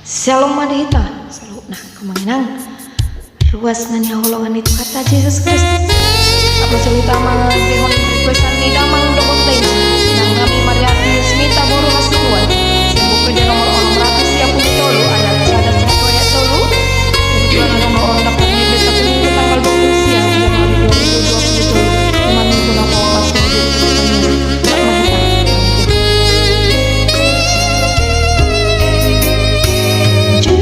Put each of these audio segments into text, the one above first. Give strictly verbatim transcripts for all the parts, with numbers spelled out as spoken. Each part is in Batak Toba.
Syalom ma di hita saluhutna, amang inang. Ruas na nihaholongan ni Tuhanta Jesus Kristus. Apa saluhutna mangandehon requestan ni damang dohot dainang, Inang nami Mariatus Mita boru Hasibuan, sian buku ende nomor onom ratus tiga puluh tolu, ayat sada sahat tu ayat tolu. Kebetulan adong do on dapot ni ende satu Minggu tanggal dua puluh sia Januari dua ribu dua puluh tolu. Ima Minggu na paopat.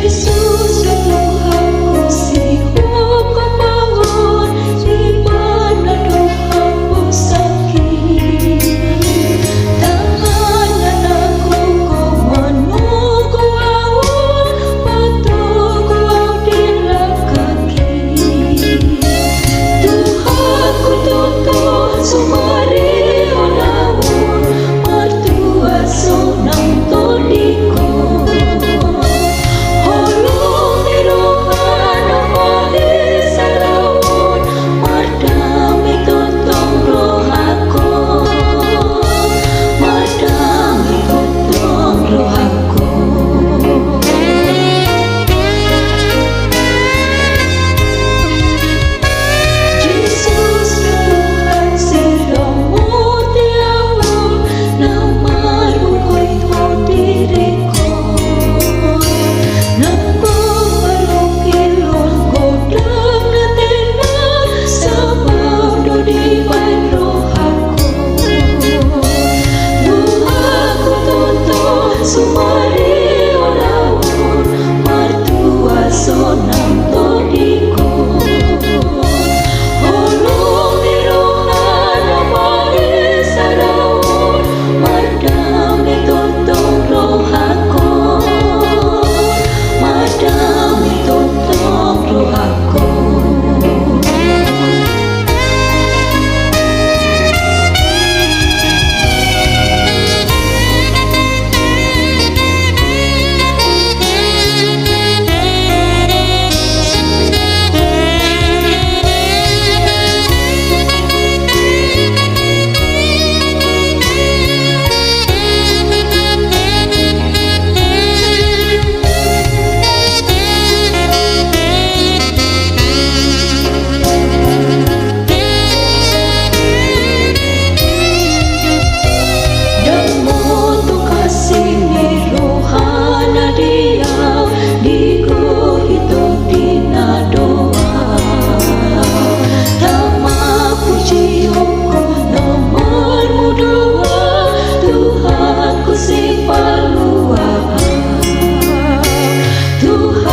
Jesus, Tuhanku, sihok hapangon, di mana do hamu sangkit? Tangan anakku, ko manunggu au, manunggu au di langkangki. Tuhanku, tontu sumarihon au, martua sonang tondingku. Holong ni roha na paisarahon, mardame tongtong rohangku, mardame tongtong rohangku. Jesus, Tuhan, sirang murti au, na margoitgoit diringku. Nang parungkilon godang na tena, sabar do dibahen rohangku. Tuhanku, tontu sumarihon au, martua sonang tondingku. Holong ni roha na paisarahon, mardame tongtong rohangku, mardame tongtong rohangku. Ndang moto kasih ni rohana dia, digohi tondi na doa. Tama pujion, na marmudoa, Tuhanku sipalua. Tuhan